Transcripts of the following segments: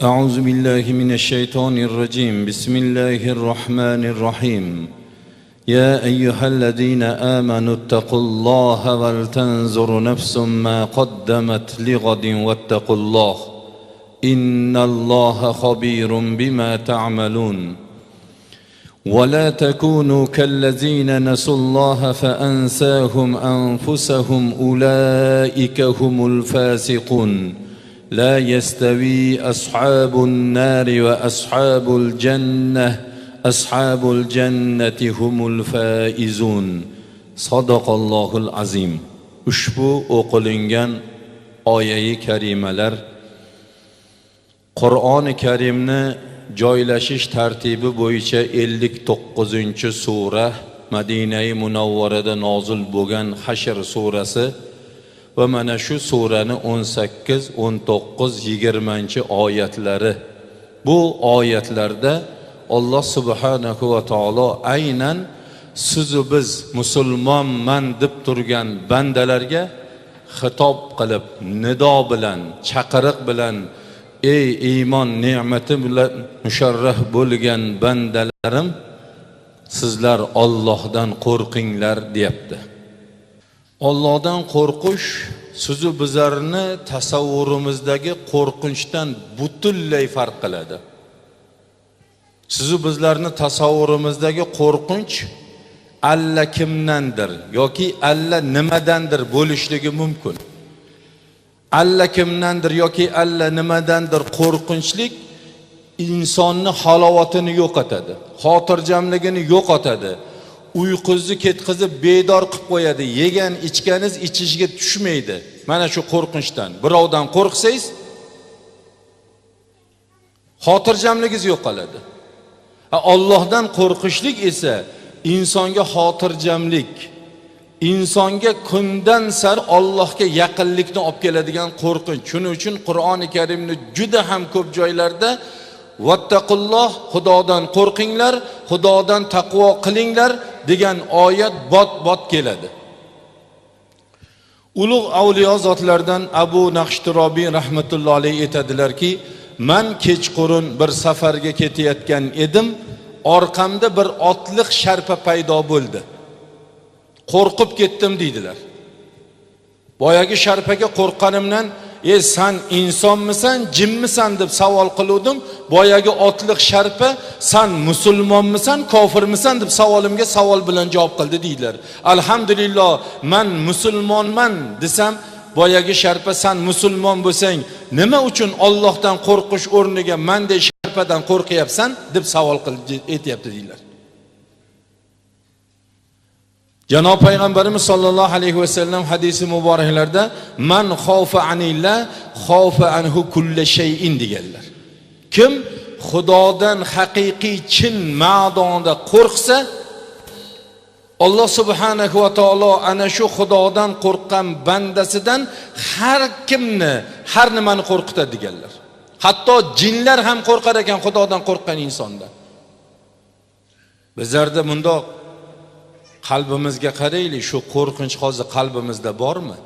أعوذ بالله من الشيطان الرجيم. بسم الله الرحمن الرحيم. يا أيها الذين آمنوا اتقوا الله ولتنظر نفس ما قدمت لغد واتقوا الله إن الله خبير بما تعملون. ولا تكونوا كالذين نسوا الله فأنساهم أنفسهم أولئك هم الفاسقون. لا يستوي أصحاب النار وأصحاب الجنة أصحاب الجنة هم الفائزون. صدق الله العظيم. Ushbu o'qilingan oyai karimalar Qur'oni Karimni joylashish tartibi bo'yicha 59-sura Madinai Munavvarada nozil bo'lgan Hashr surasi va mana shu surani 18, 19, 20 oyatlari. Bu oyatlarda Alloh subhanahu va taolo aynan sizu biz musulmonman deb turgan bandalarga xitob qilib, nido bilan, chaqiriq bilan: ey iymon ne'mati bilan musharraf bo'lgan bandalarim, sizlar Allohdan qo'rqinglar deyapti. Allohdan qo'rqish sizu bizlarni tasavvurimizdagi qo'rqinchdan butunlay farq qiladi. Sizu bizlarni tasavvurimizdagi qo'rqinch alla kimdandir yoki alla nimadandir bo'lishligi mumkin. Alla kimdandir yoki alla nimadandir qo'rqinchlik insonni halovatini yo'qotadi, xotirjamligini yo'qotadi, uyqusi ketqizib bedor qilib qo'yadi, yegan ichganingiz ichishga tushmaydi. Mana shu qo'rqinchdan birovdan qo'rqsangiz xotirjamligingiz yo'qoladi. Allohdan qo'rqishlik esa insonga xotirjamlik, insonga kundan sar Allohga yaqinlikni olib keladigan qo'rqinch. Shuning uchun Qur'oni Karimni juda ham ko'p joylarda vattaqulloh, Xudodan qo'rqinglar, Xudodan taqvo qilinglar degan oyat bot-bot keladi. Ulug' avliyo zotlardan Abu Naqshtirobiy rahmatullohi alayhi aytadilarki, man kechqurun bir safarga ketayotgan edim, orqamda bir otliq sharpa paydo bo'ldi. Qo'rqib ketdim deydilar. Boyagi sharpaga qo'rqqanimdan, "Ey san insonmisan, jinmisan?" deb savol qiluvdim. Boyagi otliq sharpa, "San musulmonmisan, kofirmisan?" deb savolimga savol bilan javob qildi deydilar. Alhamdulillah, man musulmonman desam, boyagi sharpa, "San musulmon bo'lsang, nima uchun Allohdan qo'rqish o'rniga manday sharpadan qo'rqyapsan?" deb savol qildi aytayapti deydilar. Janob Payg'ambarimiz sollallohu alayhi vasallam hadisi muboraklarda man xofa anillah xofa anhu kulla shay'in deganlar. Kim Xudodan haqiqiy chin ma'noda qo'rqsa, Alloh subhanahu va taolo ana shu Xudodan qo'rqqan bandasidan har kimni, har nimani qo'rqitadi deganlar. Hatto jinlar ham qo'rqar ekan Xudodan qo'rqqan insondan. Bizlarda bundoq qalbimizga qaraylik, shu qo'rqinch hozir qalbimizda bormi?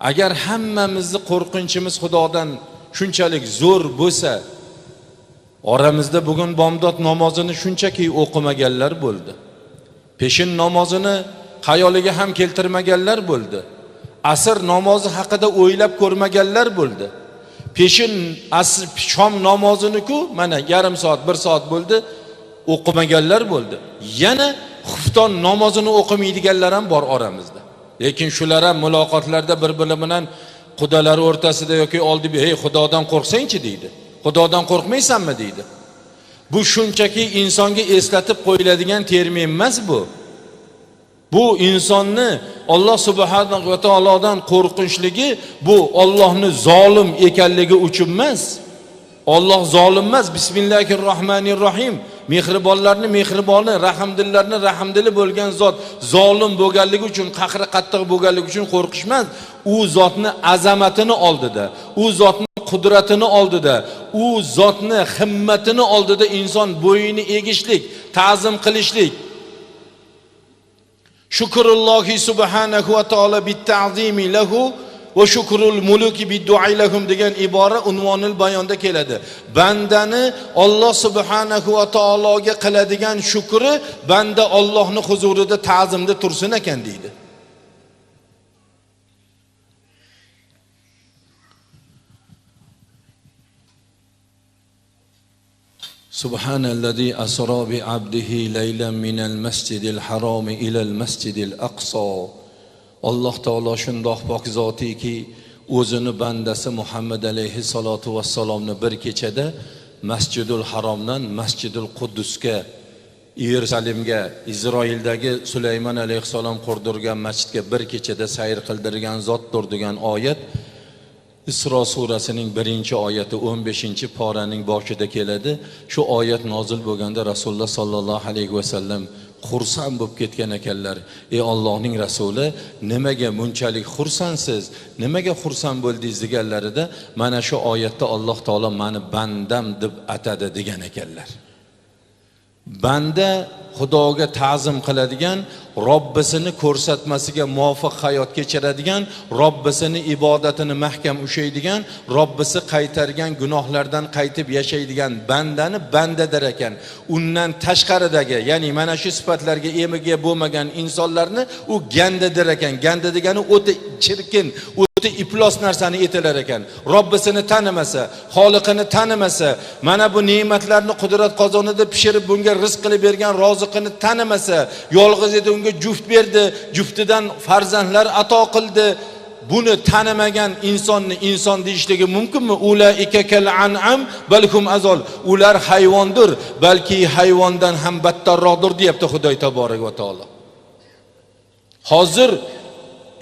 Agar hammamizni qo'rqinchimiz Xudodan shunchalik zo'r bo'lsa, oramizda bugun bomdod namozini shunchaki o'qimaganlar bo'ldi. Peshin namozini xayoliga ham keltirmaganlar bo'ldi. Asr namozi haqida o'ylab ko'rmaganlar bo'ldi. Peshin asr shom namozini-ku mana yarim soat, 1 soat bo'ldi, o'qimaganlar bo'ldi. Yana xufton namozini o'qimaydiganlar ham bor oramizda. Lekin shular ham muloqotlarda bir-biri bilan qudalar o'rtasida yoki oldi, "Ey Xudodan qo'rqsangchi" deydi. Xudodan qo'rqmaysanmi deydi. Bu shunchaki insonga eslatib qo'yiladigan termin emas bu. Bu insonni Alloh subhanahu va taolodan qo'rqinishligi bu Allohni zolim ekanligi uchun emas. Alloh zolim emas. Bismillahirrohmanirrohim. Mehribonlarni mehriboni, rahmdillarni rahmdili bo'lgan zot zolim bo'lganligi uchun, qahri qattiq bo'lganligi uchun qo'rqish emas. U zotni azamatini oldida, u zotni qudratini oldida, u zotni himmatini oldida inson bo'yini egishlik, ta'zim qilishlik. Shukrullohi subhanahu va taolo bit-ta'zimi lahu Va shukrul muluki bidduai lahum degan ibora unvonul bayonda keladi. Bandani Alloh subhanahu va taologa qiladigan shukri banda Allohning huzurida ta'zimda tursin ekan deydi. Subhanallazi asra bi abdihi laylan minal masjidil haromi ilal masjidil aqso. Alloh taolo shundoq pok zotiki o'zini bandasi Muhammad alayhi salatu vassalomni bir kechada Masjidul Haromdan Masjidul Quddusga, Yerusalimga, Isroildagi Sulaymon alayhissalom qurdirgan masjidga bir kechada sayr qildirgan zotdir degan oyat Isro surasining 1-oyati 15-poraning boshida keladi. Shu oyat nozil bo'lganda Rasululloh sallallohu alayhi vasallam xursand bo'lib ketgan ekanlar. Ey Allohning rasuli, nimaga bunchalik xursandsiz? Nimaga xursand bo'ldingiz deganlarida mana shu oyatda Alloh taolo meni bandam deb atadi degan ekanlar. Banda Xudoga ta'zim qiladigan, Robbisini ko'rsatmasiga muvofiq hayot kechiradigan, Robbisini ibodatini mahkam ushlaydigan, Robbisi qaytargan gunohlardan qaytib yashaydigan bandani banda der ekan. Undan tashqaridagi, ya'ni mana shu sifatlarga ega bo'lmagan insonlarni u ganda der ekan. Ganda degani o'ta chirkin, o'ta iflos narsani aytilar ekan. Robbisini tanimasa, Xoliqini tanimasa, mana bu ne'matlarni qudrat qozonida pishirib bunga rizq qilib bergan roziqini tanimasa, yolg'iz edi unga juft berdi, juftidan farzandlar ato qildi. Buni tanimagan insonni inson deyishligi mumkinmi? Ulaika kal an'am balhum azol. Ular hayvondir, balki hayvondan ham battarroqdir deyapti Xudoy taborak va taolo. Hozir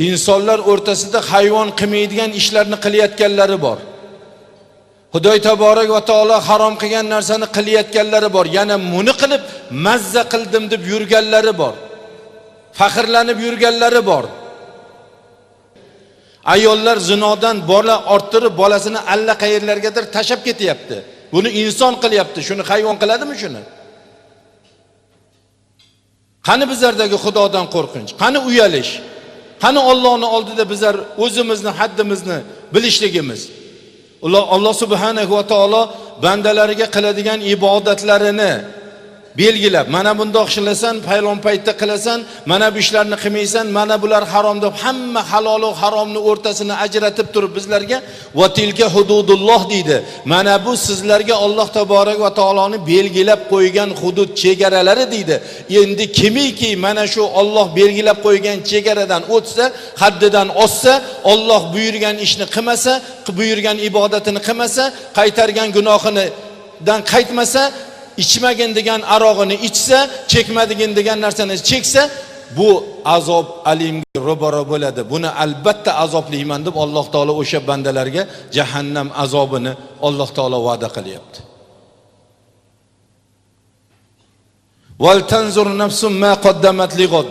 insonlar o'rtasida hayvon qilmaydigan ishlarni qilayotganlari bor. Xudoy taborak va taolo harom qilgan narsani qilayotganlari bor. Yana buni qilib mazza qildim deb yurganlari bor. Faxrlanib yurganlari bor. Ayollar zinodan bola orttirib bolasini alla qayerlargadir tashab ketyapti. Buni inson qilyapti. Shuni hayvon qiladimi shuni? Qani bizlardagi Xudodan qo'rqinch? Qani uyalish? Qani Allohning oldida bizlar o'zimizni haddimizni bilishligimiz? Alloh subhanahu va taolo bandalariga qiladigan ibodatlarini belgilab, mana bundoq ishlasan, falon paytda qilasan, mana bu ishlarni qilmaysan, mana bular harom deb hamma halol va haromni o'rtasini ajratib turib bizlarga va tilka hududulloh deydi. Mana bu sizlarga Alloh taborak va taoloni belgilab qo'ygan hudud chegaralari deydi. Endi kimiki mana shu Alloh belgilab qo'ygan chegaradan o'tsa, haddidan oshsa, Alloh buyurgan ishni qilmasa, buyurgan ibodatini qilmasa, qaytargan gunohidan qaytmasa, ichmagin degan arog'ini ichsa, chekmadigin degan narsani cheksa, bu azob alimga ro'baro bo'ladi. Buni albatta azoblayman deb Alloh taolo o'sha bandalarga jahannam azobini Alloh taolo va'da qilyapti. Val tanzur nafsum ma qaddamat lig'ad.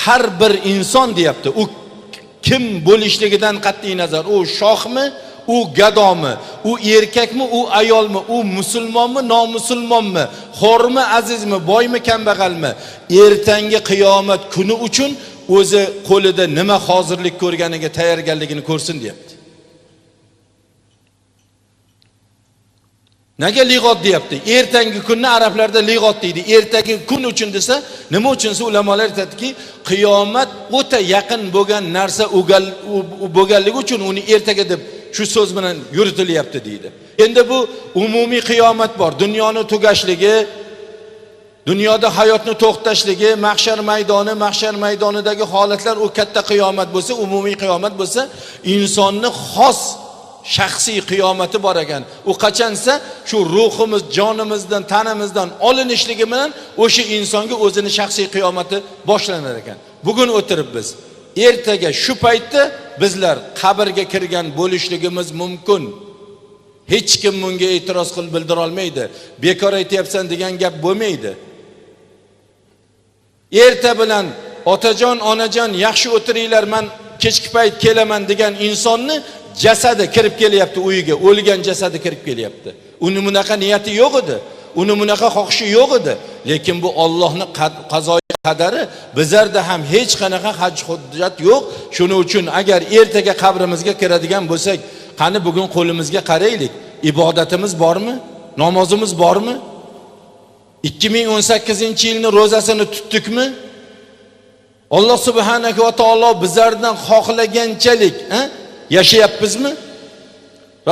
Har bir inson deyapti, u kim bo'lishligidan qat'iy nazar, u shohmi, u gadomi, u erkakmi, u ayolmi, u musulmonmi, nomusulmonmi, xormi, azizmi, boymi, kambag'almi, ertangi qiyomat kuni uchun o'zi qo'lida nima hozirlik ko'rganiga tayyorgarligini ko'rsin deyapti. Nega lig'ot deyapti? Ertangi kunni arablarda lig'ot deydi. Ertangi kun uchun desa, nima uchun desa, ulamolar aytadiki, qiyomat o'ta yaqin bo'lgan narsa bo'lganligi uchun uni ertaga deb shu so'z bilan yuritilyapti deydi. Endi bu umumiy qiyomat bor. Dunyoni tugashligi, dunyoda hayotni to'xtashligi, mahshar maydoni, mahshar maydonidagi holatlar u katta qiyomat bo'lsa, umumiy qiyomat bo'lsa, insonni xos shaxsiy qiyomati bor ekan. U qachonsa shu ruhimiz, jonimizdan, tanamizdan olinishligi bilan o'sha insonga o'zini shaxsiy qiyomati boshlanar ekan. Bugun o'tirib biz ertaga shu paytda bizlar qabrga kirgan bo'lishligimiz mumkin. Hech kim bunga e'tiroz qilib bildira olmaydi. Bekor aytyapsan degan gap bo'lmaydi. Erta bilan otajon, onajon yaxshi o'tiringlar, men kechki payt kelaman degan insonni jasadi kirib kelyapti uyiga, o'lgan jasadi kirib kelyapti. Uni bunaqa niyati yo'q edi, uni bunaqa xohishi yo'q edi, lekin bu Allohning qazoyi qadari bizlarda ham hech qanaqa haj hujjat yo'q. Shuning uchun agar ertaga qabrimizga kiradigan bo'lsak, qani bugun qo'limizga qaraylik. Ibodatimiz bormi? Namozimiz bormi? 2018-yilni ro'zasini tutdikmi? Alloh subhanahu va taolo bizlardan xohlaganchalik yashayapmizmi?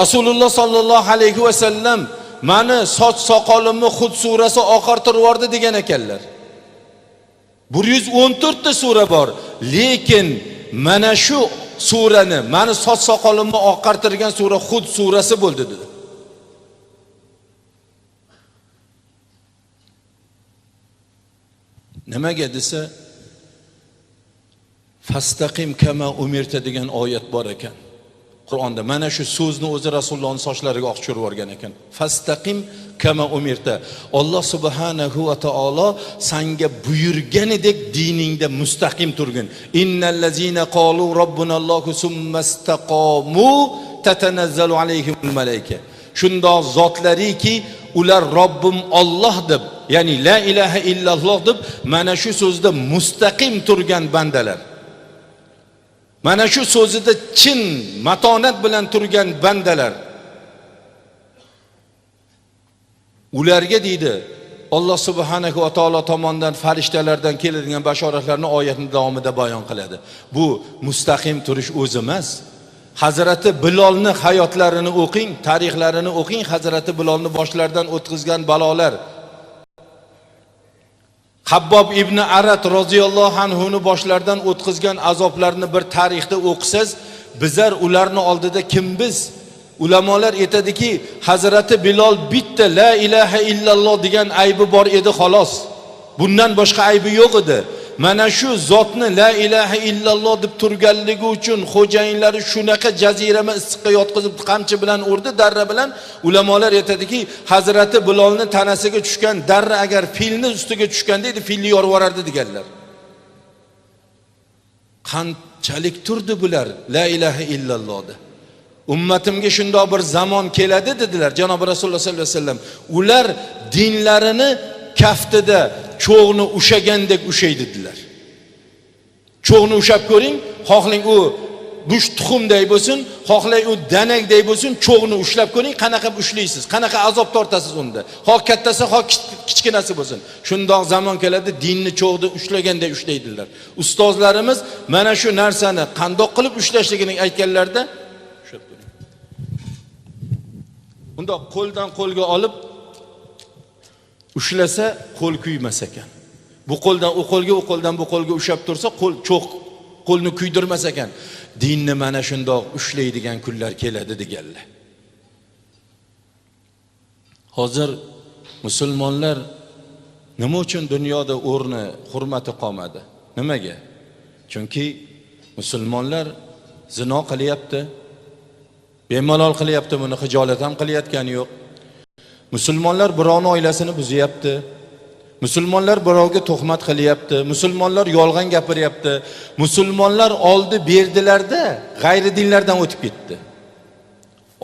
Rasululloh sallallohu alayhi va sallam mani soch soqolimni Hud surasi oqartirib yubordi degan ekanlar. 114 ta sura bor, lekin mana shu surani, mani soch soqolimni oqartirgan sura Hud surasi bo'ldi dedi. Nimaga desa, fastaqim kama umirta degan oyat bor ekan Qur'onda. Mana shu so'zni o'zi Rasulullohning sochlariga oq tushirib yuborgan ekan. Fastaqim kama umirta. Alloh subhanahu va taolo sanga buyurganidek diningda mustaqim turgin. Innallazina qalu robbunallohu summastaqomu tatanazzalu alayhimul malaika. Shundoq zotlariki ular Robbim Alloh deb, ya'ni la ilaha illalloh deb mana shu so'zda mustaqim turgan bandalar. Mana shu so'zida chin matonat bilan turgan bandalar. Ularga deydi Alloh subhanahu va taolo tomonidan farishtalardan keladigan bashoratlarni oyatning davomida bayon qiladi. Bu mustaqim turish o'zi emas. Hazrati Bilolni hayotlarini o'qing, tarixlarini o'qing, Hazrati Bilolni boshlaridan o'tkazgan balolar. Habbob ibn Arat roziyallohu anhuni boshlaridan o'tkazgan azoblarni bir tarixda o'qisangiz, bizlar ularni oldida kim biz? Ulamolar aytadiki, Hazrati Bilol bitta la ilaha illalloh degan aybi bor edi xolos. Bundan boshqa aybi yo'q edi. Mana shu zotni la ilaha illalloh deb turganligi uchun xo'jayinlari shunaqa jazirama issiqqa yotqizib qamchi bilan urdi, darra bilan. Ulamolar aytadiki, Hazrati Bilolning tanasiga tushgan darra agar filni ustiga tushganda edi, filni yorib yuborardi deganlar. Qanchalik turdi bular la ilaha illallohda. Ummatimga shundoq bir zamon keladi dedilar Janob Rasululloh sollallohu alayhi vasallam. Ular dinlarini kaftida cho'g'ni ushagandek ushaydi dedilar. Cho'g'ni ushab ko'ring, xohlang u go'sht tuxumday bo'lsin, xohlang u danakday bo'lsin, cho'g'ni ushlab ko'ring, qanaqa ushlaysiz, qanaqa azob tortasiz unda. Xoh kattasi, xoh kichkinasi bo'lsin. Shundoq zamon keladi, dinni cho'g'ni ushlaganday ushlaydilar. Ustozlarimiz mana shu narsani qandoq qilib ushlashligini aytganlarida ushlab ko'ring. Undoq qo'ldan qo'lga olib ushlasa qo'l kuymas ekan. Bu qo'ldan u qo'lga, u qo'ldan bu qo'lga ushlab tursa, qo'l cho'q qo'lni kuydirmas ekan. Dinni mana shundoq ushlaydigan kunlar keladi deganlar. Hozir musulmonlar nima uchun dunyoda o'rni, hurmati qolmadi? Nimaga? Chunki musulmonlar zino qilyapti. Bemalol qilyapti, buni xijolat ham qilayotgani yo'q. Musulmonlar birovning oilasini buzyapti. Musulmonlar birovga tuhmat qilyapti. Musulmonlar yolg'on gapiryapti. Musulmonlar oldi berdilarda g'ayri dinlardan o'tib ketdi.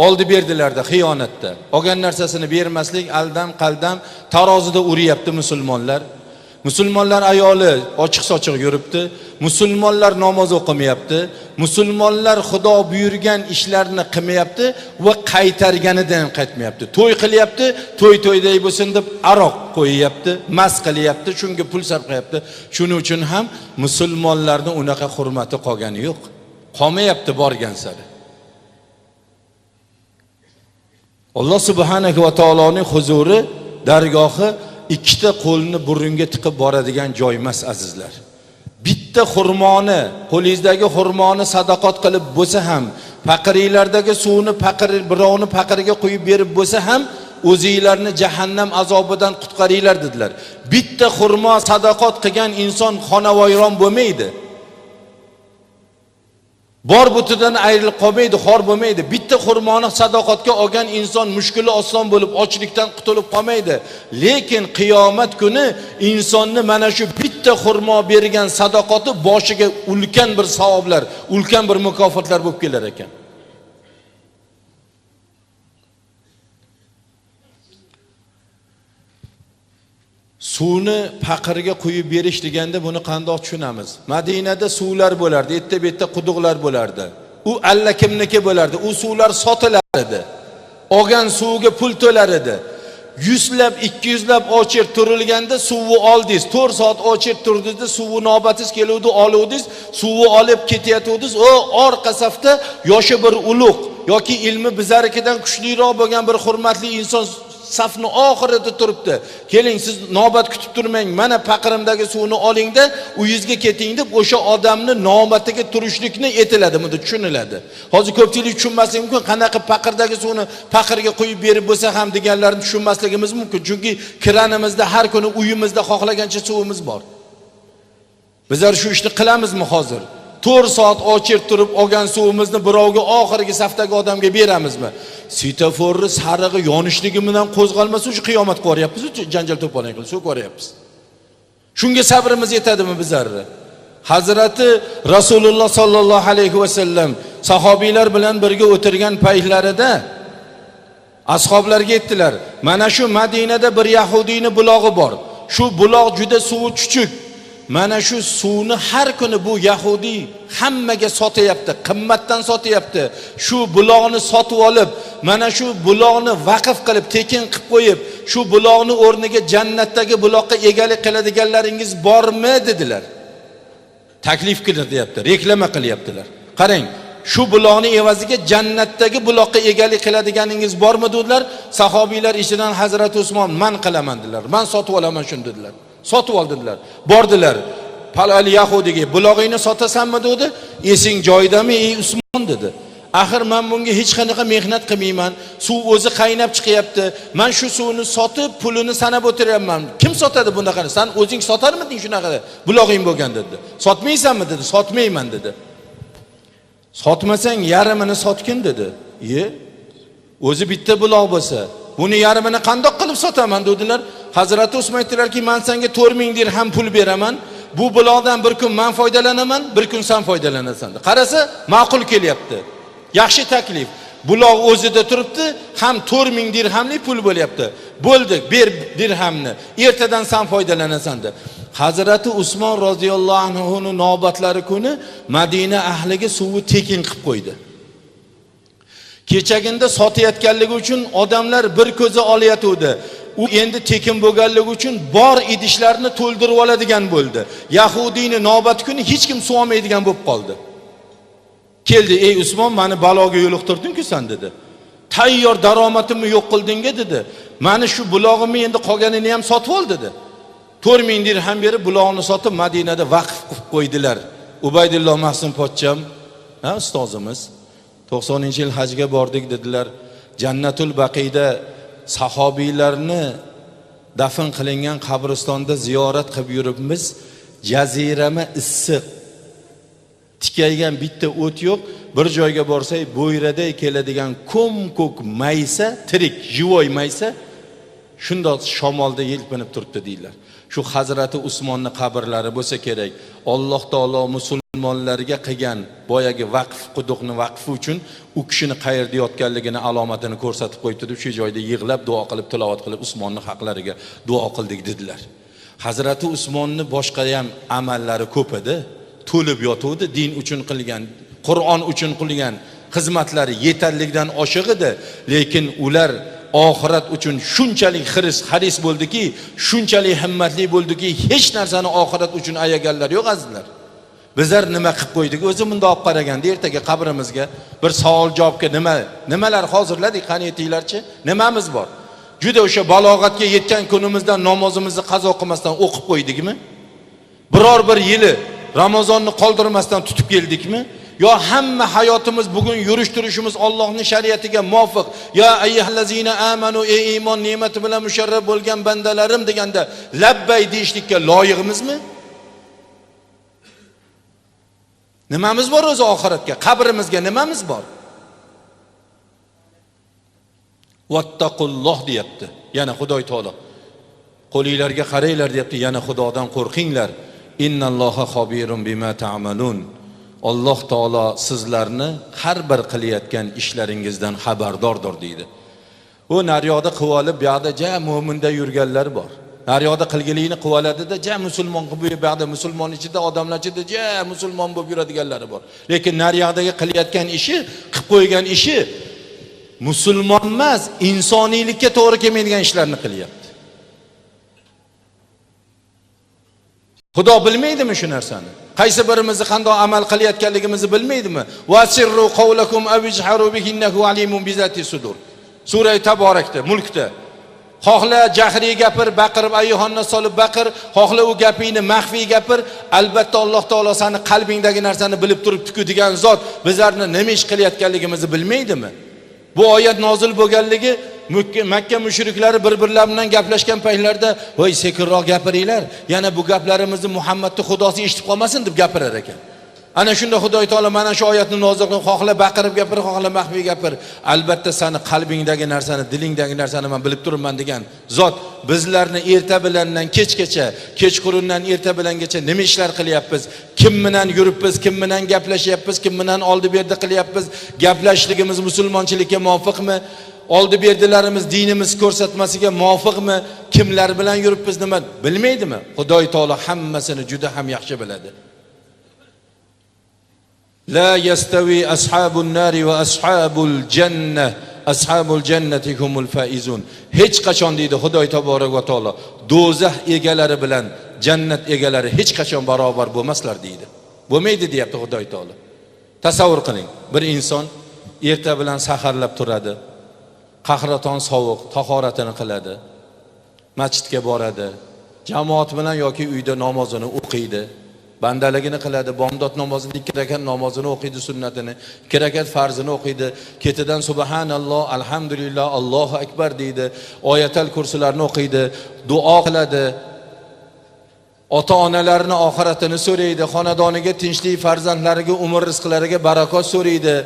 Oldi berdilarda xiyonatda. Olgan narsasini bermaslik, aldam qaldam tarozida uryapti musulmonlar. Musulmonlar ayoli ochiq-sochiq yuribdi. Musulmonlar namoz o'qimayapti. Musulmonlar Xudo buyurgan ishlarni qilmayapti va qaytarganidan ham qaytmayapti. To'y qilyapti, to'y to'yday bo'lsin deb aroq qo'yyapti, mast qilyapti, shunga pul sarf qilyapti. Shuning uchun ham musulmonlarning unaqa hurmati qolgani yo'q. Qolmayapti borgan sari. Alloh subhanahu va taoloning huzuri, dargohi ikkita qo'lni burunga tiqib boradigan joy emas azizlar. Bitta xurmoni, qo'lingizdagi xurmoni sadaqat qilib bo'lsa ham, faqiriylardagi suvni faqir birovni faqiriga quyib berib bo'lsa ham, o'zinglarni jahannam azobidan qutqaringlar dedilar. Bitta xurmo sadaqat qilgan inson xonavayron bo'lmaydi. Bor butidan ayrilib qolmaydi, xor bo'lmaydi. Bitta xurmoni sadoqatga olgan inson mushkuli oson bo'lib, ochlikdan qutulib qolmaydi. Lekin qiyomat kuni insonni mana shu bitta xurmo bergan sadoqati boshiga ulkan bir savoblar, ulkan bir mukofotlar bo'lib kelar ekan. Suvni paqirga quyib berish deganda buni qandoq tushunamiz? Madinada suvlar bo'lardi, erta-betda quduqlar bo'lardi. U allakimniki bo'lardi. U suvlar sotilar edi. Olgan suvga pul to'lar edi. 100 lab, 200 lab ochir turilganda suvni oldingiz. 4 soat ochir turdingiz, suvi navbatingiz keluvdi, oluvdingiz, suvni olib ketayotgandingiz. O orqa safda yoshi bir ulug' yoki ilmi bizarikidan kuchliroq bo'lgan bir hurmatli inson safni oxirida turibdi. Keling, siz navbat kutib turmang, mana paqirimdagi suvni olingda uyingizga keting deb o'sha odamni navbatiga turishlikni etiladi, bunda tushuniladi. Hozir ko'pchilik tushunmasligi mumkin, qanaqa paqirdagi suvni paqirga quyib berib bo'lsa ham deganlarini tushunmasligimiz mumkin. Chunki kranimizda har kuni uyimizda xohlagancha suvimiz bor. Bizlar shu ishni qilamizmi hozir? 4 soat ochir turib olgan suvimizni birovga, oxirgi safdagi odamga beramizmi? Svetoforni sarig'i yonishligi bilan qo'zg'almasa shu qiyomat ko'ryapmiz, janjal to'polon qilib suv ko'ryapmiz. Shunga sabrimiz yetadimi bizlarni? Hazrati Rasululloh sallallohu alayhi va sallam sahobiylar bilan birga o'tirgan paytlarida ashoblarga aytdilar: "Mana shu Madinada bir yahudiyning bulog'i bor. Shu buloq juda suvi chuchuk. Mana shu suvni har kuni bu yahudiy hammaga sotyapti, qimmatdan sotyapti. Shu buloqni sotib olib, mana shu buloqni vaqf qilib, tekin qilib qo'yib, shu buloqni o'rniga jannatdagi buloqqa egalik qiladiganlaringiz bormi?" dedilar. Taklif qilyapti, reklama qilyaptilar. Qarang, shu buloqni evaziga jannatdagi buloqqa egalik qiladiganingiz bormi dedilar. Sahobiylar ichidan Hazrat Usmon man qilaman dedilar. Man sotib olaman shuni dedilar. Sotib oldilar. Bordilar. Palali yahudiga bulog'ingni sotasanmi dedi. Esing joyidami ey Usmon dedi. Axir men bunga hech qanaqa mehnat qilmayman. Suv o'zi qaynab chiqyapti. Men shu suvni sotib pulini sanab o'tiryapman. Kim sotadi bunaqani? Sen o'zing sotarmiding shunaqa bulog'ing bo'lgan dedi. Sotmaysanmi dedi. Sotmayman dedi. Sotmasang yarmini sotgin dedi. Ye, o'zi bitta buloq bo'lsa, buni yarmini qandoq qilib sotaman dedilar. Hazrati Usmon aytdilarki, men senga 4000 dirham pul beraman. Bu buloqdan bir kun men foydalanaman, bir kun sen foydalanasan. Qarasa, ma'qul kelyapti. Yaxshi taklif. Buloq o'zida turibdi, ham 4000 dirhamlik pul bo'lyapti. Bo'ldi, ber dirhamni. Ertadan sen foydalanasan deb. Hazrati Usmon roziyallohu anhu navbatlari kuni Madina ahliga suvi tekin qilib qo'ydi. Kechaginda sotayotganligi uchun odamlar bir ko'zi olayotgandi. U endi tekin bo'lganligi uchun bor idishlarni to'ldirib oladigan bo'ldi. Yahudiyni navbat kuni hech kim suv olmaydigan bo'lib qoldi. Keldi, ey Usmon, meni baloga yo'liqtirding-ku sen dedi. Tayyor daromadimni yo'q qildinga dedi. Mani shu bulog'imni endi qolganini ham sotib ol dedi. 4000 dirham berib buloqni sotib Madinada vaqf qilib qo'ydilar. Ubaydulloh Mahsum pochcham, ha, ustozimiz 90-yil hajga bordik dedilar. Jannatul Baqiyda sahobiylarni dafn qilingan qabristonda ziyorat qilib yuribmiz. Jazirama issiq, tikaygan bitta o't yo'q. Bir joyga borsak, bo'yraday keladigan ko'm-ko'k maysa, tirik, живой maysa shundoq shamolda yelpinib turibdi deydilar. Shu Hazrati Usmonni qabrlari bo'lsa kerak. Alloh taolo musulmonlarga qilgan boyagi vaqf quduqni vaqfi uchun u kishini qayerda yotganligini alomatini ko'rsatib qo'yibdi deb shu joyda yig'lab duo qilib, tilovat qilib Usmonni haqlariga duo qildik dedilar. Hazrati Usmonni boshqa ham amallari ko'p edi. To'lib yotuvdi, din uchun qilgan, Qur'on uchun qilgan xizmatlari yetarlikdan oshiq edi, lekin ular oxirat uchun shunchalik xiris haris bo'ldiki, shunchalik himmatli bo'ldiki, hech narsani oxirat uchun ayaganlar yo'q azizlar. Bizlar nima qilib qo'ydik? O'zi bunday olib qaraganda ertaga qabrimizga bir savol javobga nimalar hozirladik, qani aytinglarchi? Nimamiz bor? Juda o'sha balog'atga yetgan kunimizdan namozimizni qazo qilmasdan o'qib qo'ydikmi? Biror bir yili Ramazonni qoldirmasdan tutib keldikmi? Yo hamma hayotimiz bugun yurish turishimiz Allohning shariatiga muvofiq. Ya ayyuhallazina amanu, ey iymon ne'mati bilan musharraf bo'lgan bandalarim deganda labbay deyishlikka loyiqmizmi? Nimamiz bor o'zi oxiratga? Qabrimizga nimamiz bor? Vattaqulloh deyapti. Yana Xudoy taolo. Qo'linglarga qaranglar deyapti, yana Xudodan qo'rqinglar. Innalloha xobirun bima ta'malun. Alloh taolo sizlarni har bir qilayotgan ishlaringizdan xabardordir deydi. U naryoqda qilib olib, bu yoqda ja mo'minda yurganlar bor. Naryoqda qilgilikni qilib oladida, ja musulmon qilib, bu yoqda musulmon ichida, odamlar ichida ja musulmon bo'lib yuradiganlari bor. Lekin naryoqdagi qilayotgan ishi, qilib qo'ygan ishi musulmon emas, insoniylikka to'g'ri kelmaydigan ishlarni qilyapti. Xudo bilmaydimi shu narsani? Qaysi birimizni qanday amal qilayotganligimizni bilmaydimi? Vasirru qawlakum aw ijharu bihi innahu alimun bizati sudur. Sura Taborakda, Mulkda. Xohla jahriy gapir, baqirib ayyuhannas solib baqir, xohla u gapingni maxfiy gapir, albatta Alloh taolo seni qalbingdagi narsani bilib turibdi-ku degan zot bizlarni nima ish qilayotganligimizni bilmaydimi? Bu oyat nozil bo'lganligi Makka mushriklari bir-birlari bilan gaplashgan paytlarida, "Voy, sekinroq gapiringlar, yana bu gaplarimizni Muhammadning xudosi eshitib qolmasin" deb gapirar ekan. Ana shunda Xudoy taolo mana shu oyatni nozil qilib, xohla baqirib gapir, xohla maxfiy gapir, albatta seni qalbingdagi narsani, dilingdagi narsani men bilib turibman degan zot bizlarni erta bilandan kechgacha, kechqurundan erta bilangacha nima ishlar qilyapmiz, kim bilan yuribmiz, kim bilan gaplashyapmiz, kim bilan oldi berdi qilyapmiz, gaplashishligimiz musulmonchilikka muvofiqmi, oldi berdilarimiz dinimiz ko'rsatmasiga muvofiqmi, kimlar bilan yuribmiz, nima bilmaydimi? Xudoy taolo hammasini juda ham yaxshi biladi. La yastavi ashabun nari va ashabul janna, ashabul jannati humul faizun. Hech qachon deydi Xudoy taborak va taolo, do'zax egalari bilan jannat egalari hech qachon barobar bo'lmaslar deydi. Bo'lmaydi deyapti Xudoy taolo. Tasavvur qiling, bir inson erta bilan saharlab turadi, qahraton sovuq, tahoratini qiladi, masjidga boradi, jamoat bilan yoki uyda namozini o'qiydi, bandaligini qiladi, bomdod namozini 2 rakat namozini o'qiydi, sunnatini 2 rakat farzini o'qiydi, ketidan subhanalloh, alhamdulillah, Allohu akbar deydi, oyatal kursilarni o'qiydi, duo qiladi, ota-onalarini oxiratini so'raydi, xonadoniga tinchlik, farzandlariga umr rizqlariga barakot so'raydi,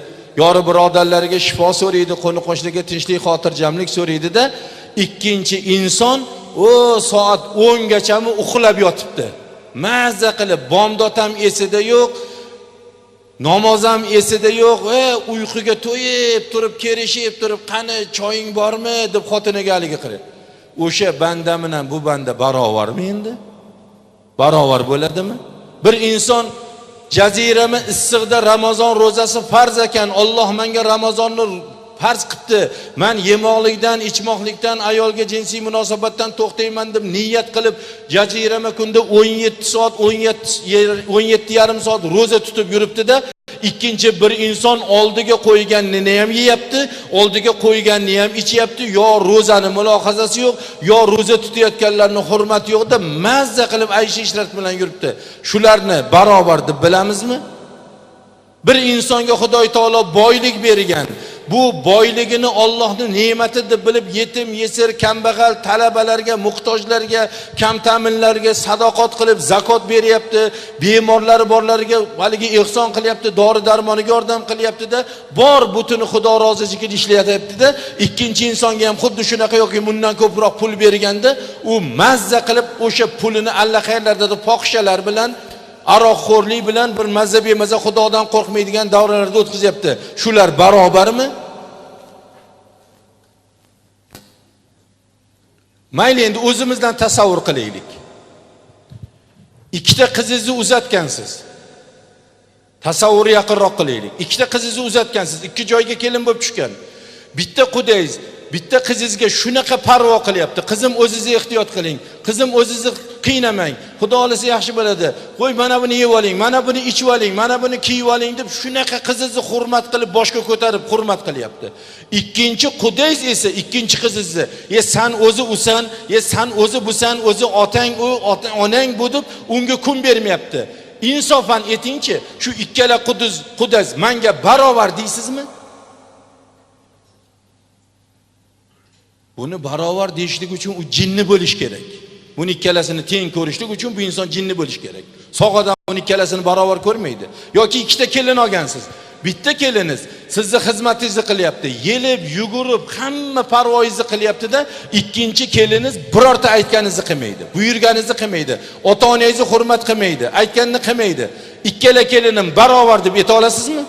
yori birodarlariga shifo so'raydi, qo'ni-qo'shniga tinchlik, xotirjamlik so'raydi-da, ikkinchi inson o soat 10 gachami uxlab yotibdi. Mazza qilib bomdod ham esida yo'q, namoz ham esida yo'q, uyquga to'yib turib, kerishib turib, qani choying bormi deb xotiniga haligi qiladi. O'sha banda bilan bu banda barobarmi endi? Barobar bo'ladimi? Bir inson jazirama issiqda Ramazon ro'zasi farz ekan, Alloh menga Ramazonni farz qilibdi, men yemoqlikdan, ichmoqlikdan, ayolga jinsiy munosabatdan to'xtayman deb niyat qilib, jazirama kunda 17 soat, 17,5 soat ro'za tutib yuribdi-da, ikkinchi bir inson oldiga qo'yganini ham yeyapti, oldiga qo'yganini ham ichyapti, yo ro'zani mulohazasi yo'q, yo ro'za tutayotganlarni hurmati yo'q-da, mazza qilib aysh ishrat bilan yuribdi. Shularni barobar deb bilamizmi? Bir insonga Xudoy taolo boylik bergan, bu boyligini Allohning ne'mati deb bilib, yetim, yesir, kambag'al, talabalarga, muhtojlarga, kam ta'minlarga sadoqat qilib zakot beryapti, bemorlari borlariga haligi ehson qilyapti, dori darmoniga yordam qilyapti-da, bor butuni Xudo roziligiga ishlatyapti-da, ikkinchi insonga ham xuddi shunaqa yoki bundan ko'proq pul berganda, u mazza qilib o'sha pulini allaqayerlarda fohishalar bilan, aroqxo'rlik bilan bir mazza bemaza Xudodan qo'rqmaydigan davralarda o'tkazyapti. Shular barobarmi? Mayli, endi o'zimizdan tasavvur qilaylik. Ikkita qizingizni uzatgansiz. Tasavvurni yaqinroq qilaylik. Ikkita qizingizni uzatgansiz, ikki joyga kelin bo'lib tushgan. Bitta qudangiz, bitta qizingizga shunaqa parvo qilyapti. Qizim, o'zingizni ehtiyot qiling. Qizim, o'zingizni qiynamang. Xudo xolasa yaxshi bo'ladi. Qo'y, mana buni yeb oling, mana buni ichib oling, mana buni kiyib oling deb shunaqa qizingizni hurmat qilib, boshga ko'tarib hurmat qilyapti. Ikkinchi qudangiz esa ikkinchi qizingizni, "E san o'zi usan, e san o'zi busan, o'zi otang u, onang bu" deb unga kun bermayapti. Insofan aytingchi, shu ikkala qudangiz menga barobar deysizmi? Buni barobar deyishlik uchun u jinni bo'lish kerak. Buni ikkalasini teng ko'rishlik uchun bu inson jinni bo'lish kerak. Sog' odam buni ikkalasini barobar ko'rmaydi. Yoki ikkita kelin olgansiz. Bitta keliniz sizni xizmatingizni qilyapti, yelib, yugurib, hamma parvoyingizni qilyapti-da, ikkinchi keliniz birorta aytganingizni qilmaydi, buyurganingizni qilmaydi, ota-onangizni hurmat qilmaydi, aytganini qilmaydi. Ikkala kelinim barobar deb ayta olasizmi?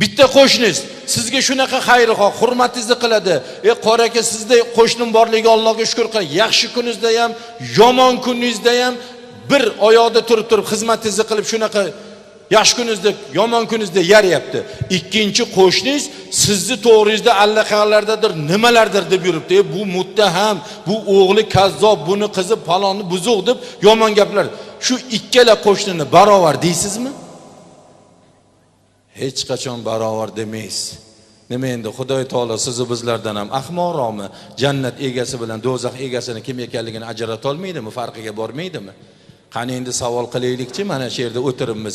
Bitta qo'shningiz sizga shunaqa xayrixoh, hurmatingizni qiladi. Qori aka, sizda qo'shnim borligiga Allohga shukr qiling. Yaxshi kuningizda ham, yomon kuningizda ham bir oyoqda turib xizmatingizni qilib shunaqa yaxshi kuningizda, yomon kuningizda yarayapti. Ikkinchi qo'shningiz sizni to'g'ringizda allaqalardadir, nimalardir deb yuribdi. Bu muttaham, bu o'g'li kazzob, buni qizi palonni buzuq deb yomon gaplar. Shu ikkala qo'shnini barobar deysizmi? Hech qachon barobar demaysiz. Nima endi Xudoy taolo sizni bizlardan ham ahmoqroqmi? Jannat egasi bilan do'zax egasini kim ekanligini ajrata olmaydimi? Farqiga bormaydimi? Qani endi savol qilaylikchi, mana shu yerda o'tiribmiz.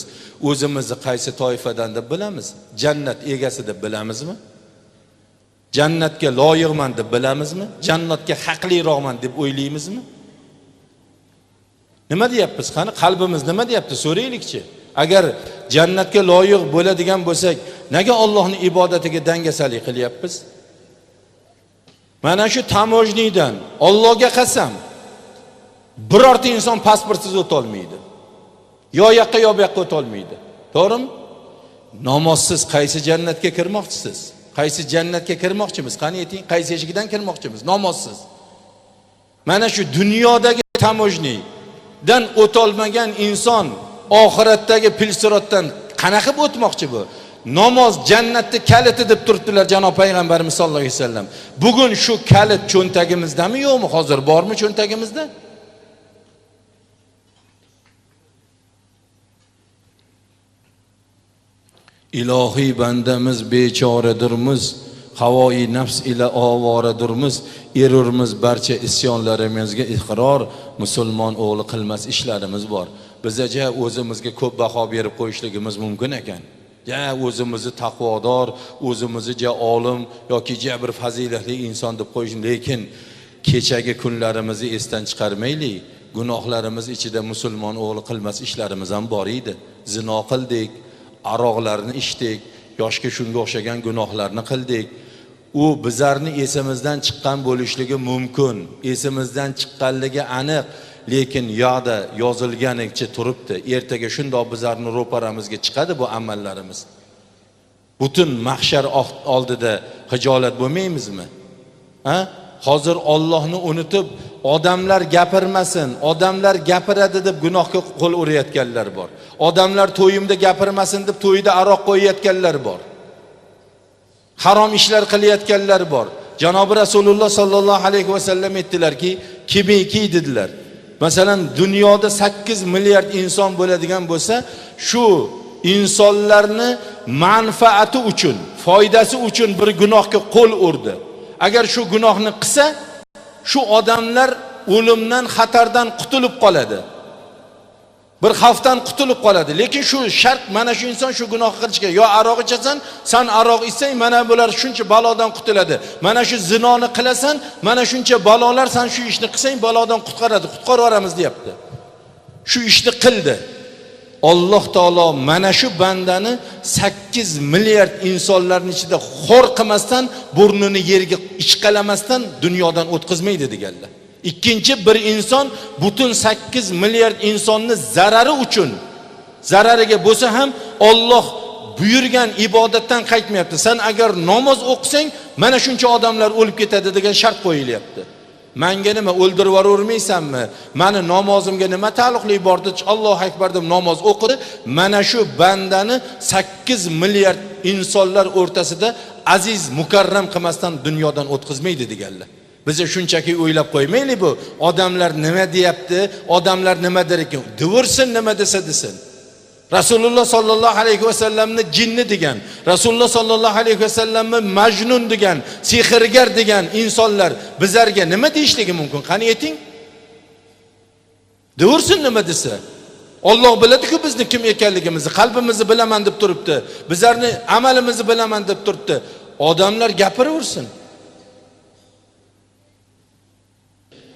O'zimizni qaysi toifadan deb bilamiz? Jannat egasi deb bilamizmi? Jannatga loyiqman deb bilamizmi? Jannatga haqliroqman deb o'ylaymizmi? Nima deyapmiz? Qani qalbimiz nima deyapti? So'raylikchi. Agar jannatga loyiq bo'ladigan bo'lsak, nega Allohning ibodatiga dangasalik qilyapmiz? Mana shu tamojniydan Allohga qasam, birorta inson pasportsiz o'ta olmaydi. Yo yoqqa yo bu yoqqa o'ta olmaydi. To'g'rimi? Namozsiz qaysi jannatga kirmoqchisiz? Qaysi jannatga kirmoqchimiz? Qani ayting, qaysi eshigidan kirmoqchimiz? Namozsiz. Mana shu dunyodagi tamojniydan o'ta olmagan inson oxiratdagi pilsirotdan qanaqa qilib o'tmoqchi bu? Namoz jannatni kaliti deb turibdilar janob payg'ambarimiz sollallohu alayhi vasallam. Bugun shu kalit cho'ntagimizdami yo'qmi? Hozir bormi cho'ntagimizda? Ilohiy bandamiz bechoradirmiz, havoi nafs ila ovoradurmiz, erurmiz barcha isyonlarimizga iqror, musulmon o'g'li qilmas ishlarimiz bor. Biza ja o'zimizga ko'p baho berib qo'yishligimiz mumkin ekan. Ja o'zimizni taqvodor, o'zimizni ja olim yoki ja bir fazilatli inson deb qo'yish, lekin kechagi kunlarimizni esdan chiqarmaylik. Gunohlarimiz ichida musulmon o'g'li qilmas ishlarimiz ham bor edi. Zino qildik, aroqlarni ichdik, yoshga shunga o'xshagan gunohlarni qildik. U bizlarni esimizdan chiqqan bo'lishligi mumkin, esimizdan chiqqanligi aniq, lekin yoqda yozilganicha turibdi. Ertaga shundoq bizlarni ro'paramizga chiqadi bu amallarimiz. Butun mahshar oldida hijolat bo'lmaymizmi? Ha? Hozir Allohni unutib, odamlar gapirmasin, odamlar gapiradi deb gunohga qo'l urayotganlar bor. Odamlar to'yimda gapirmasin deb to'yida aroq qo'yayotganlar bor. Harom ishlar qilayotganlar bor. Janobi Rasululloh sallallohu alayhi vasallam aytdilarki, kimiki dedilar. Masalan, dunyoda 8 milliard inson bo'ladigan bo'lsa, shu insonlarni manfaati uchun, foydasi uchun bir gunohga qo'l urdi. Agar shu gunohni qilsa, shu odamlar o'limdan, xatardan qutulib qoladi. Bir xavfdan qutulib qoladi. Lekin shu shart, mana shu inson shu gunoh qilishga, yo aroq ichasan, san aroq ichsang, mana bular shuncha balodan qutuladi. Mana shu zinoni qilasan, mana shuncha balolar, san shu ishni qilsang balodan qutqaradi, qutqarib yuboramiz deyapti. Shu ishni qildi. Alloh taolo mana shu bandani 8 milliard insonlarning ichida xor qilmasdan, burnini yerga ishqalamasdan dunyodan o'tkazmaydi deganlar. Ikkinchi bir inson butun 8 milliard insonni zarari uchun, zarariga bo'lsa ham Alloh buyurgan ibodatdan qaytmayapti. Sen agar namoz o'qisang, mana shuncha odamlar o'lib ketadi degan shart qo'yilyapti. Menga nima, o'ldirib yubormaysanmi? Meni namozimga nima taalluqli bor deb Allohu akbar deb namoz o'qidi. Mana shu bandani 8 milliard insonlar o'rtasida aziz mukarram qilmasdan dunyodan o'tkazmaydi deganlar. Biz shunchaki o'ylab qo'ymaylik, bu odamlar nima deyapti, odamlar nima der ekan, deversin, nima desa desin. Rasululloh sollallohu alayhi vasallamni jinni degan, Rasululloh sollallohu alayhi vasallamni majnun degan, sehrgar degan insonlar bizlarga nima deyishligi mumkin? Qani ayting? Deversin nima desa. Alloh biladi-ku bizni kim ekanligimizni, qalbimizni bilaman deb turibdi, bizlarni amalimizni bilaman deb turibdi. Odamlar gapiraversin.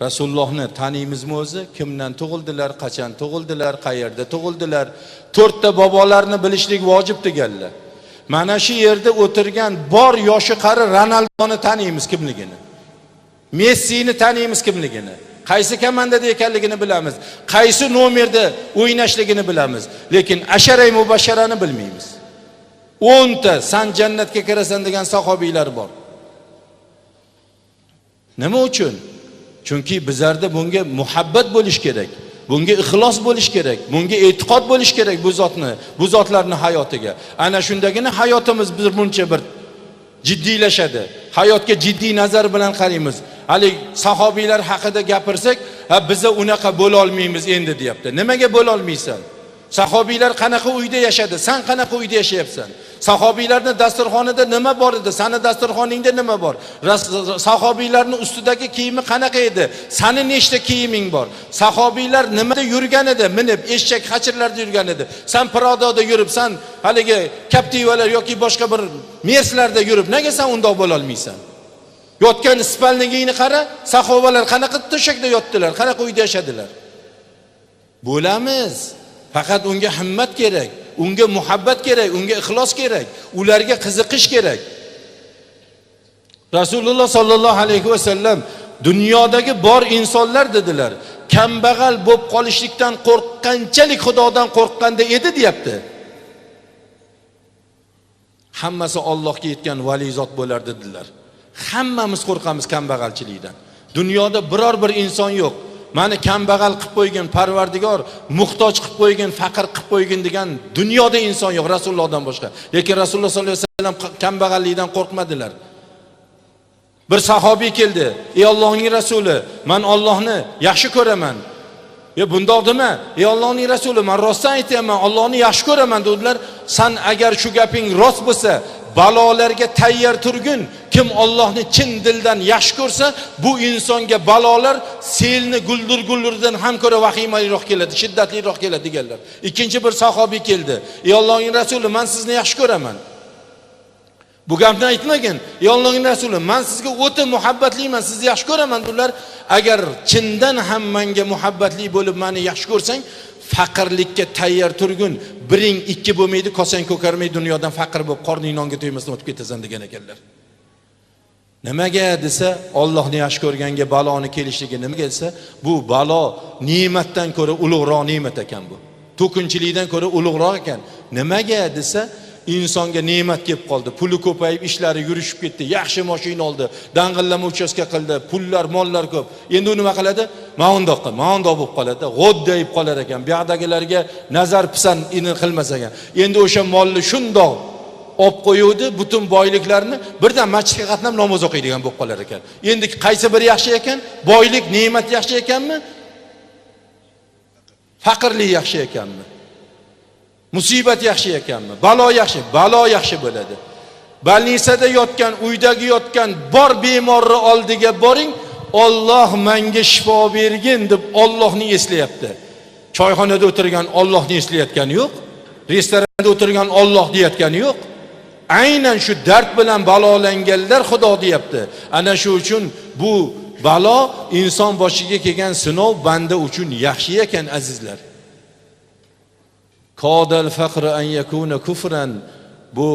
Rasulullohni taniymizmi o'zi? Kimdan tug'ildilar, qachon tug'ildilar, qayerda tug'ildilar? 4ta bobolarni bilishlik vojib deganlar. Mana shu yerda o'tirgan bor yoshi qari Ronaldoni taniymiz kimligini. Messini taniymiz kimligini. Qaysi komandada ekanligini bilamiz. Qaysi nomerda o'ynashligini bilamiz. Lekin asharay mubasharani bilmaymiz. 10 ta san jannatga kirasan degan sahobiylar bor. Nima uchun? Chunki bizlarda bunga muhabbat bo'lish kerak, bunga ixlos bo'lish kerak, bunga e'tiqod bo'lish kerak bu zotni, bu zotlarning hayotiga. Ana shundagina hayotimiz bir muncha bir jiddiylashadi. Hayotga jiddiy nazar bilan qaraymiz. Hali sahobiylar haqida gapirsak, ha biza unaqa bo'la olmaymiz endi deyapti. Nimaga bo'la olmaysan? Sahobiylar qanaqa uyda yashadi? Sen qanaqa uyda yashayapsan? Sahobiylarning dasturxonida nima bor edi? Sani dasturxoningda nima bor? Sahobiylarning ustidagi kiyimi qanaqa edi? Sani nechta kiyiming bor? Sahobiylar nimada yurgan edi? Minib eshak xachirlarda yurgan edi. Sen Pradoda yuribsan, haligi Captivalar yoki boshqa bir Merslarda yurib, nega sen undoq bo'la olmaysan? Yotgan спальник ingni qara, sahobalar qanaqa to'shakda yotdilar, qanaqa uyda yashadilar? Bo'lamiz. Faqat unga himmat kerak, unga muhabbat kerak, unga ixlos kerak, ularga qiziqish kerak. Rasululloh sollallohu alayhi vasallam dunyodagi bor insonlar dedilar, kambag'al bo'lib qolishlikdan qo'rqqanchalik Xudodan qo'rqqanda edi deyapti. Hammasi Allohga yetgan vali zot bo'lar dedilar. Hammamiz qo'rqamiz kambag'alchilikdan. Dunyoda biror bir inson yo'q. Mani kambag'al qilib qo'ygan Parvardigor, muhtoj qilib qo'ygan, faqir qilib qo'ygan degan dunyoda inson yo'q Rasulullohdan boshqa. Lekin Rasululloh sollallohu alayhi vasallam kambag'allikdan qo'rqmadilar. Bir sahobiy keldi: "Ey Allohning rasuli, men Allohni yaxshi ko'raman." "Ya bundoq dema, ey Allohning rasuli, men rostdan aytyapman, Allohni yaxshi ko'raman" dedilar. "San agar shu gaping rost bo'lsa, balolarga tayyor turgin. Kim Allohni chin dildan yaxshi ko'rsa, bu insonga balolar selni guldir-guldurdan ham ko'ra vahimaliroq keladi, shiddatliroq keladi" deganlar. Ikkinchi bir sahobiy keldi: "Ey Allohning rasuli, men sizni yaxshi ko'raman." Bu gapni aytmagin. "Ey Allohning rasuli, men sizga o'ta muhabbatliman, sizni yaxshi ko'raman" dedilar. "Agar chindan ham menga muhabbatli bo'lib meni yaxshi ko'rsang, faqirlikka tayyor turgin. Biring ikki bo'lmaydi, kosang ko'karmay dunyodan faqir bo'lib qorning nonga to'ymasdan o'tib ketasan" degan ekanlar. Nimaga desa, Allohni yaxshi ko'rganga baloni kelishligi nimaga desa, bu balo ne'matdan ko'ra ulug'roq ne'mat ekan bu. To'kinchilikdan ko'ra ulug'roq ekan. Nimaga desa, insonga ne'mat kelib qoldi, puli ko'payib, ishlari yurishib ketdi, yaxshi mashina oldi, dang'illama uchastka qildi, pullar, mollar ko'p. Endi u nima qiladi? Mana undoq qil, mana undoq bo'lib qoladi, g'o'ddayib qolar ekan, bu yoqdagilarga nazar pisand ini qilmas ekan. Endi o'sha molni shundoq olib qo'yuvdi, butun boyliklarni birdan masjidga qatnab namoz o'qiydigan bo'lib qolar ekan. Endi qaysi biri yaxshi ekan? Boylik, ne'mat yaxshi ekanmi? Faqirlik yaxshi ekanmi? Musibat yaxshi ekanmi? Balo yaxshi, balo yaxshi bo'ladi. Больница da yotgan, uydagi yotgan bor bemorni oldiga boring, "Olloh menga shifo bergin" deb Ollohni eslayapti. Choyxonada o'tirgan Ollohni eslayotgani yo'q. Restoranda o'tirgan Olloh deyotgani yo'q. Aynan shu dard bilan balolanganlar Xudo deyapti. Ana shu uchun bu balo inson boshiga kelgan sinov banda uchun yaxshi ekan, azizlar. Kodal faqru an yakuna kufran, bu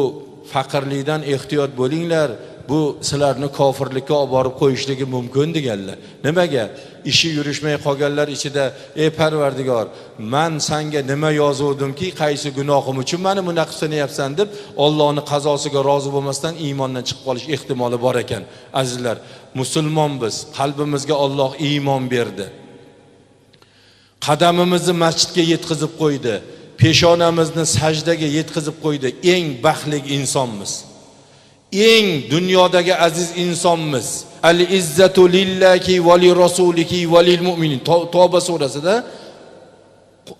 faqirlikdan ehtiyot bo'linglar, bu sizlarni kofirlikka olib borib qo'yishligi mumkin deganlar. Nimaga? Ishi yurishmay qolganlar ichida: "Ey Parvardigor, man sanga nima yozuvdimki, qaysi gunohim uchun meni bunaqa sinayapsan?" deb Allohning qazosiga rozi bo'lmasdan iymondan chiqib qolish ehtimoli bor ekan. Azizlar, musulmonmiz, qalbimizga Alloh iymon berdi. Qadamimizni masjidga yetkazib qo'ydi. Peshonamizni sajdaga yetkazib qo'ydi. Eng baxtli insonmiz. Eng dunyodagi aziz insonmiz. Al izzatu lillahi va li rasulihi va lil mu'minin. Tavba surasida,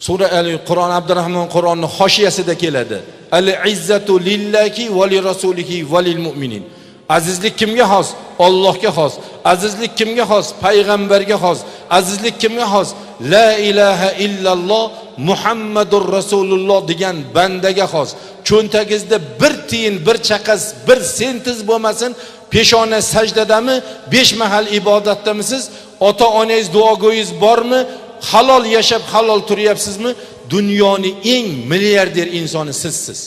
sura Qur'on, Abdurahmon Qur'onning hoshiyasida keladi. Al izzatu lillahi va li rasulihi va lil mu'minin. Azizlik kimga xos? Allohga xos. Azizlik kimga xos? Payg'ambarga xos. Azizlik kimga xos? La ilaha illalloh Muhammadur Rasululloh degan bandaga xos. Cho'ntagingizda bir tiyin, bir chaqas, bir sentiz bo'lmasin, peshona sajdadami, 5 mahal ibodatdamisiz, ota onangiz duogo'yingiz bormi, halol yashab halol turyapsizmi? Dunyoni eng milliarder insoni sizsiz.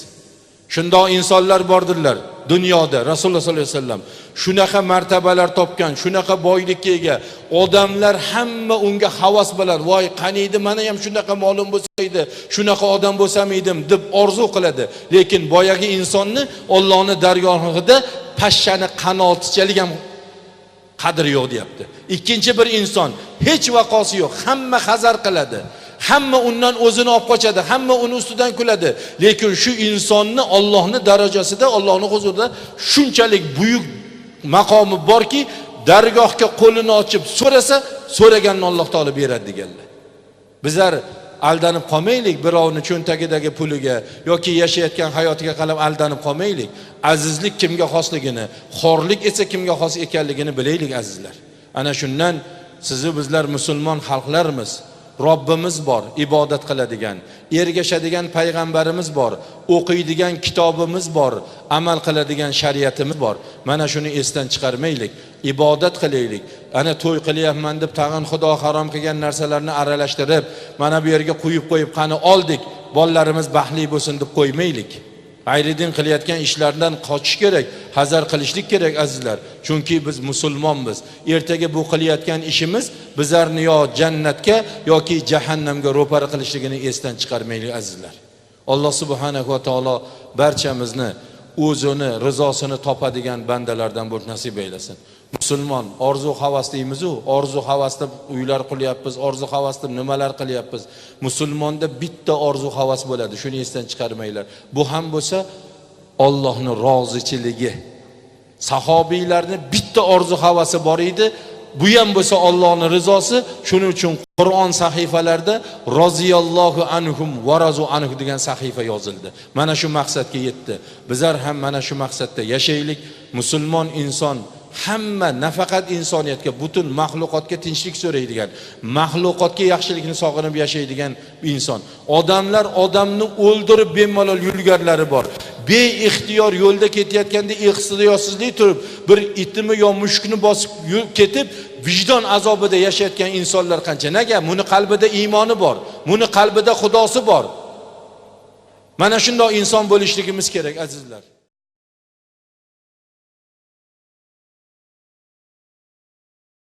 Shundoq insonlar bordirlar. dunyoda Rasululloh sollallohu alayhi vasallam. Shunaqa martabalar topgan, shunaqa boylikka ega odamlar hamma unga havas bilan, voy qaniydi mana ham shunaqa molim bo'lsa edi, shunaqa odam bo'lsam edim deb orzu qiladi. Lekin boyagi insonni Allohning dargohida pashshani qanotichalik ham qadri yo'q deyapti. Ikkinchi bir inson hech vaqosi yo'q, hamma hazar qiladi, hamma undan o'zini olib qochadi, hamma uni ustidan kuladi. Lekin shu insonni Allohning darajasida, Allohning huzurida shunchalik buyuk maqomi borki, dargohga qo'lini ochib so'rasa, so'raganini Alloh taolo beradi deganlar. Bizlar aldanib qolmaylik, birovni cho'ntagidagi puliga yoki yashayotgan hayotiga qarab aldanib qolmaylik. Azizlik kimga xosligini, xorlik esa kimga xos ekanligini bilaylik azizlar. Ana shundan sizni bizlar musulmon xalqlarmiz. Robbimiz bor, ibodat qiladigan, ergashadigan payg'ambarimiz bor, o'qiydigan kitobimiz bor, amal qiladigan shariatimiz bor. Mana shuni esdan chiqarmaylik, ibodat qilaylik. Ana to'y qilyapman deb tag'in Xudo harom qilgan narsalarni aralashtirib, mana bu yerga quyib qo'yib, qani oldik, bolalarimiz baxtli bo'lsin deb qo'ymaylik. G'ayridin qilayotgan ishlardan qochish kerak, hazar qilishlik kerak azizlar. Chunki biz musulmonmiz. Ertaga bu qilayotgan ishimiz bizlarni yo jannatga yoki jahannamga ro'para qilishligini esdan chiqarmaylik azizlar. Alloh subhanahu va taolo barchamizni o'zini rizosini topadigan bandalardan bo'lib nasib aylasin. Musulmon orzu havas deymiz-u, orzu havas deb uylar quryapmiz, orzu havas deb nimalar qilyapmiz. Musulmonda bitta orzu havas bo'ladi, shuni esdan chiqarmanglar. Bu ham bo'lsa Allohning rozichiligi. Sahobiylarning bitta orzu havasi bor edi, bu ham bo'lsa Allohning rizosi. Shuning uchun Qur'on sahifalarida roziyallohu anhum va razu anhu degan sahifa yozildi. Mana shu maqsadga yetdi. Bizlar ham mana shu maqsadda yashaylik. Musulmon inson hamma, nafaqat insoniyatga, butun maxluqotga tinchlik so'raydigan, maxluqotga yaxshilikni sog'inib yashaydigan inson. Odamlar odamni o'ldirib bemalol yurganlari bor. Beixtiyor yo'lda ketayotganda ehtiyotsizlik turib, bir itimi yo mushukni bosib ketib, vijdon azobida yashayotgan insonlar qancha? Nega? Buni qalbida iymoni bor, buni qalbida Xudosi bor. Mana shunday inson bo'lishligimiz kerak azizlar.